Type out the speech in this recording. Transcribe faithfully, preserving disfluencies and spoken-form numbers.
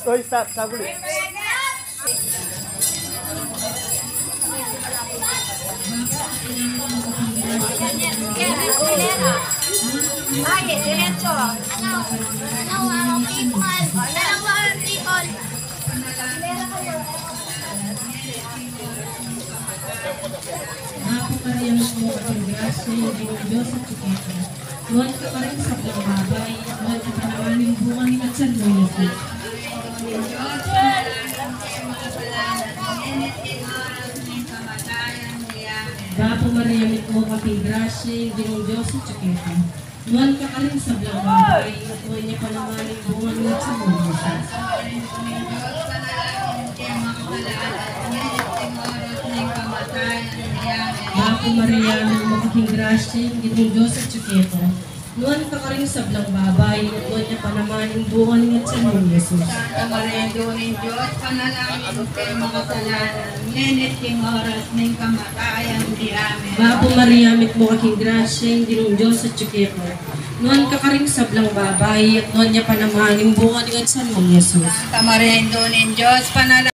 Oy, sa, saguli. Ay, diretso. Dalawang people. Dalawang people. Bapu Maria, mitmu ka king grasya, ing Ginung Dios atyu keka. Nuan ka karing sablang babai, at nuan ya pa naman ing bunga ning atian mu, i Jesus. Bapu Maria, mitmu ka king grasya, ing Ginung Dios atyu keka. Nuan ka karing sablang babai, at nuan ya pa naman ing bunga ning atian mu, i Jesus. Bapu Maria, mitmu ka king grasya, ing Ginung Dios atyu keka. Nuan ka karing sablang babai, at nuan ya pa naman ing bunga ning atian mu, i Jesus. Santa Maria, Indu ning Dios, ipanalangin mu kaming makasalanan, ngeni at king oras ning kamatayan mi. Amen. Bapu Maria, mitmu ka king grasya, ing Ginung Dios atyu keka. Nuan ka karing sablang babai, at nuan ya pa naman ing bunga ning atian mu, i Jesus. Santa Maria, Indu ning Dios, ipanalangin